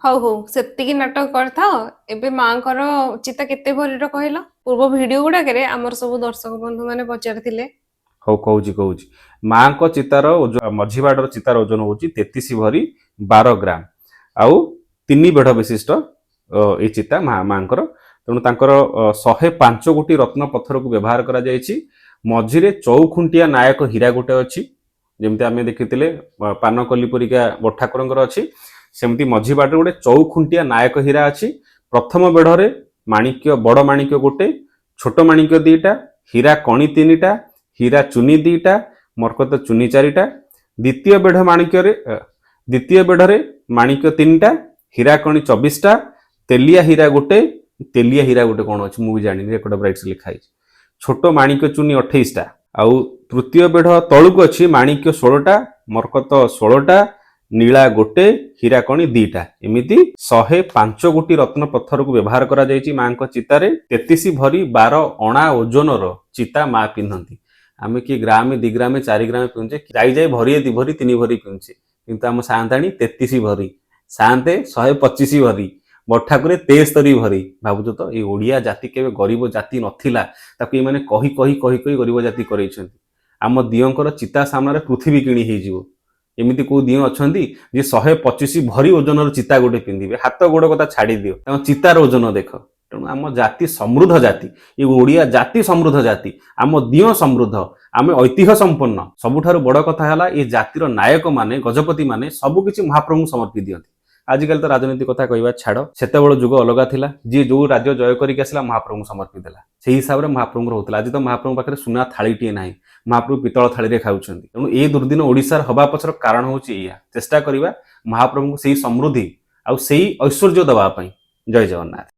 ହଉ ହଉ, ସେତିକି ନାଟକ କରିଥାଅ। ଏବେ ମାଙ୍କର ଚିତା କେତେ ଭରିର କହିଲ? ପୂର୍ବ ଭିଡିଓ ଗୁଡାକରେ ଆମର ସବୁ ଦର୍ଶକ ବନ୍ଧୁ ମାନେ ପଚାରିଥିଲେ। ହଉ, କହୁଛି କହୁଛି। ମାଙ୍କ ଚିତାର ମଝି ବାଡର ଚିତାର ଓଜନ ହଉଛି 33 ଭରି 12 ଗ୍ରାମ ଆଉ 3 ବେଢ ବିଶିଷ୍ଟ ଏଇ ଚିତା ମାଙ୍କର। ତେଣୁ ତାଙ୍କର 105 ଗୋଟି ରତ୍ନ ପଥରକୁ ବ୍ୟବହାର କରାଯାଇଛି। ମଝିରେ ଚଉଖୁଣ୍ଟିଆ ନାୟକ ହୀରା ଗୋଟେ ଅଛି। ଯେମିତି ଆମେ ଦେଖିଥିଲେ ପାନକଲି ପରିକା ବଠାକୁରଙ୍କର ଅଛି, ସେମିତି ମଝି ବାଡରେ ଗୋଟେ ଚଉଖୁଣ୍ଟିଆ ନାୟକ ହୀରା ଅଛି। ପ୍ରଥମ ବେଢରେ ମାଣିକ୍ୟ, ବଡ ମାଣିକ୍ୟ ଗୋଟେ, ଛୋଟ ମାଣିକ୍ୟ 2ଟା, ହୀରା କଣି 3ଟା, ହୀରା ଚୁନି 2ଟା, ମରକତ ଚୁନି 4ଟା। ଦ୍ୱିତୀୟ ବେଢ ମାଣିକ୍ୟରେ, ଦ୍ୱିତୀୟ ବେଢରେ ମାଣିକ୍ୟ 3ଟା, ହୀରା କଣି 24ଟା, ତେଲିଆ ହୀରା ଗୋଟେ। ତେଲିଆ ହୀରା ଗୋଟେ କଣ ଅଛି ମୁଁ ବି ଜାଣିନି, ରେକର୍ଡ ଅଫ ରାଇଟ୍ସ ଲେଖା ହେଇଛି। ଛୋଟ ମାଣିକ୍ୟ ଚୁନି 28ଟା। ଆଉ ତୃତୀୟ ବେଢ ତଳକୁ ଅଛି ମାଣିକ୍ୟ 16ଟା, ମରକତ 16ଟା, ନୀଳା ଗୋଟେ, ହୀରା କଣି 2ଟା। ଏମିତି 105 ଗୋଟି ରତ୍ନ ପଥରକୁ ବ୍ୟବହାର କରାଯାଇଛି ମାଙ୍କ ଚିତାରେ। 33 ଭରି 12 ଅଣା ଓଜନର ଚିତା ମା ପିନ୍ଧନ୍ତି। ଆମେ କି ଗ୍ରାମେ, 2 ଗ୍ରାମେ, 4 ଗ୍ରାମେ ପିନ୍ଧୁଛେ, ଯାଇ ଯାଇ ଭରିଏ, 2 ଭରି, 3 ଭରି ପିନ୍ଧୁଛେ। କିନ୍ତୁ ଆମ ସାଆନ୍ତାଣୀ 33 ଭରି, ସାଆନ୍ତେ 125 ଭରି, ବଠାକୁରେ 73 ଭରି। ଭାବୁଛ ତ, ଏଇ ଓଡ଼ିଆ ଜାତି କେବେ ଗରିବ ଜାତି ନଥିଲା। ତାକୁ ଏମାନେ କହି କହି କହି କହି ଗରିବ ଜାତି କରେଇଛନ୍ତି। ଆମ ଦିଅଙ୍କର ଚିତା ସାମ୍ନାରେ ପୃଥିବୀ କିଣି ହେଇଯିବ। ଏମିତି କୋଉ ଦିଅଁ ଅଛନ୍ତି ଯେ 125 ଭରି ଓଜନର ଚିତା ଗୋଟେ ପିନ୍ଧିବେ? ହାତ ଗୋଡ କଥା ଛାଡି ଦିଅ, ତାଙ୍କ ଚିତାର ଓଜନ ଦେଖ। ତେଣୁ ଆମ ଜାତି ସମୃଦ୍ଧ ଜାତି, ଏ ଓଡ଼ିଆ ଜାତି ସମୃଦ୍ଧ ଜାତି, ଆମ ଦିଅଁ ସମୃଦ୍ଧ, ଆମେ ଐତିହ୍ୟ ସମ୍ପନ୍ନ। ସବୁଠାରୁ ବଡ କଥା ହେଲା, ଏ ଜାତିର ନାୟକ ମାନେ, ଗଜପତି ମାନେ ସବୁ କିଛି ମହାପ୍ରଭୁଙ୍କୁ ସମର୍ପି ଦିଅନ୍ତି। ଆଜିକାଲି ତ ରାଜନୀତି କଥା କହିବା ଛାଡ, ସେତେବେଳେ ଯୁଗ ଅଲଗା ଥିଲା। ଯିଏ ଯୋଉ ରାଜ୍ୟ ଜୟ କରିକି ଆସିଲା, ମହାପ୍ରଭୁଙ୍କୁ ସମର୍ପି ଦେଲା। ସେଇ ହିସାବରେ ମହାପ୍ରଭୁଙ୍କର ହଉଥିଲା। ଆଜି ତ ମହାପ୍ରଭୁଙ୍କ ପାଖରେ ସୁନା ଥାଳିଟିଏ ନାହିଁ, ମହାପ୍ରଭୁ ପିତ୍ତଳ ଥାଳିରେ ଖାଉଛନ୍ତି। ତେଣୁ ଏଇ ଦୁର୍ଦିନ ଓଡ଼ିଶାର ହବା ପଛର କାରଣ ହଉଛି ଏଇଆ। ଚେଷ୍ଟା କରିବା ମହାପ୍ରଭୁଙ୍କୁ ସେଇ ସମୃଦ୍ଧି ଆଉ ସେଇ ଐଶ୍ୱର୍ଯ୍ୟ ଦେବା ପାଇଁ। ଜୟ ଜଗନ୍ନାଥ।